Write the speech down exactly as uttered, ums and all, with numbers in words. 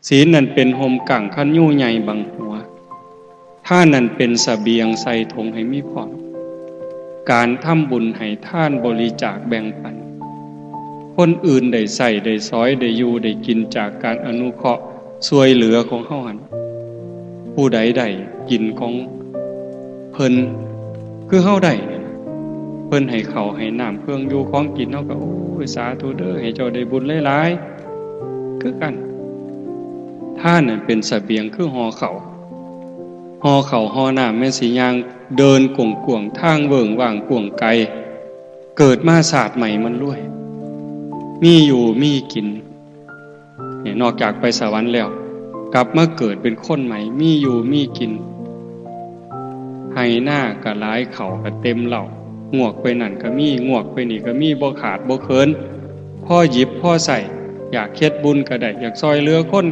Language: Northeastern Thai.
ศีลนั้นเป็นฮ่มกั้งคันยูใหญ่บังหัว ทานนั้นเป็นเสบียงใส่ถงให้มีพร้อม การทำบุญให้ทานบริจาคแบ่งปัน คนอื่นได้ใช้ได้สอยได้อยู่ได้กินจากการอนุเคราะห์ช่วยเหลือของเฮาหั่น ผู้ใดได้กินของเพิ่นคือเฮาได้นี่ล่ะ เพิ่นให้ข้าวให้น้ำเครื่องอยู่ของกิน เฮาก็ โอ้ย สาธุเด้อ ให้เจ้าได้บุญหลายๆ คือกัน ทานนั้นเป็นเสบียงคือห่อข้าว ห่อข้าวห่อน้ำแม่นสิย่างเดินกว้างๆ ทางเวิ้งว้างกว้างไกล เกิดมาชาติใหม่มันรวย มีอยู่มีกิน เนี่ย นอกจากไปสวรรค์แล้ว กลับมาเกิดเป็นคนใหม่ มีอยู่มีกิน ไฮ่นาก็หลาย ข้าวก็เต็มเล้า งวกไปนั่นก็มี งวกไปนี่ก็มี บ่ขาดบ่เขิน พอหยิบพอใช้ อยากเฮ็ดบุญก็ได้ อยากซ่อยเหลือคน